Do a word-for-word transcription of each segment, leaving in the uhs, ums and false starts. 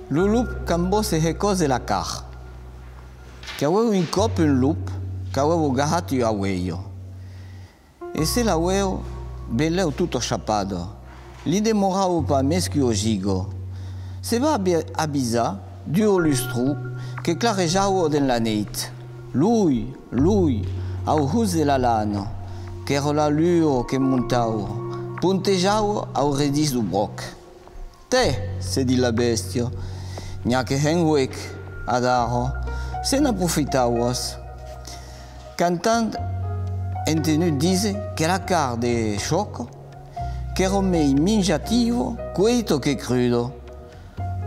Lo lop qu'ambosse hecòs de la car. Qu'avèu un còp un lop qu'avèva gahat ua oelha. E se l'avèu benlèu tota chapada. Li demorava pas mès qu'ua giga. Se va abi-, avisar d'ua lustra que clarejava dens la neit. Loi, loi, au hons de la lana, qu'èra la lua que montava, pontejava au redís deu bròc. Tè, se ditz la bèstia, n'i a que hèn huec, adara, se n'aprofitavas. Qu'antan entenut díser que la car de chòca qu'èra mei minjativa cueita que cruda.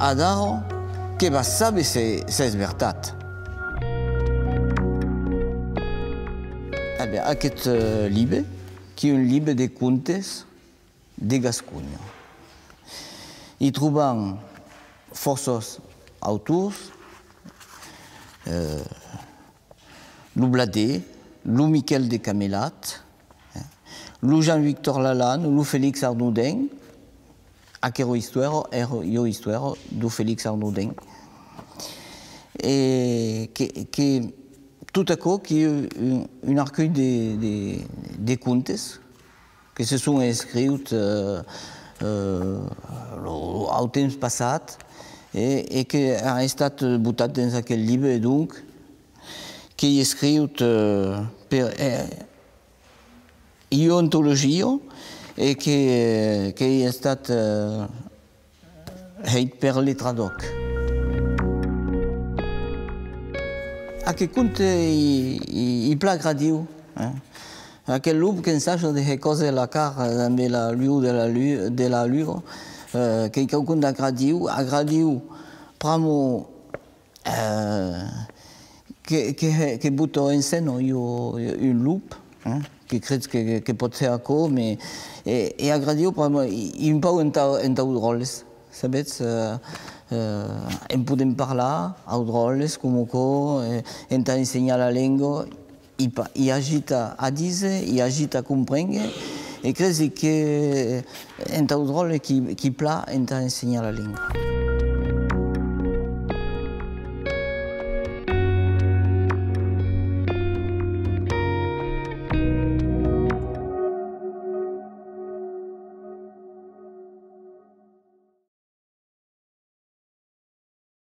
Adara, que va saber se, s'es vertat. E ben, aqueth, eh, libe, qu'ei un libe de contes, de Gasconha. I trobam fòrças autors, eh, lo Bladet, lo Miquèl de Camelat, eh, lo Jean-Victor Lalanne, lo Félix Arnouden, aquera istoèra, èra ua istoèra deu Félix Arnouden. E que, que tot aquò qu'ei un, un arcuelh de, de, de contes, que se son escriuts, eh, eh, lo, au temps passat e, e que an estat botats dens aquel libe, e donc, qu'ei escriut, eh, per, eh, ua antologia e que, qu'ei estat, eh, hèit per Letradòc. Aqueth conte i, i, i pla agradiu, eh? Aqueth lop qu'ensaja de hèr còser la car, eh, dambe la lua de la lu-, de la lua, eh, qu'ei quauqu'uns d'agradiu, agradiu pr'amor, eh, que, que, que bota en scèna un, un lop, eh, que cred que, que pòt hèr aquò, mès, e, e agradiu pr'amor i, i un pauc entau, entau dròlles. Sabetz, eh, eh, en podem parlar, au dròlles, coma aquò, eh, entà ensenhar la lenga, i pa-, i agita a díser, i agita a comprénguer, e cresi que, eh, entau dròlle qui, qui pla entà ensenhar la lenga.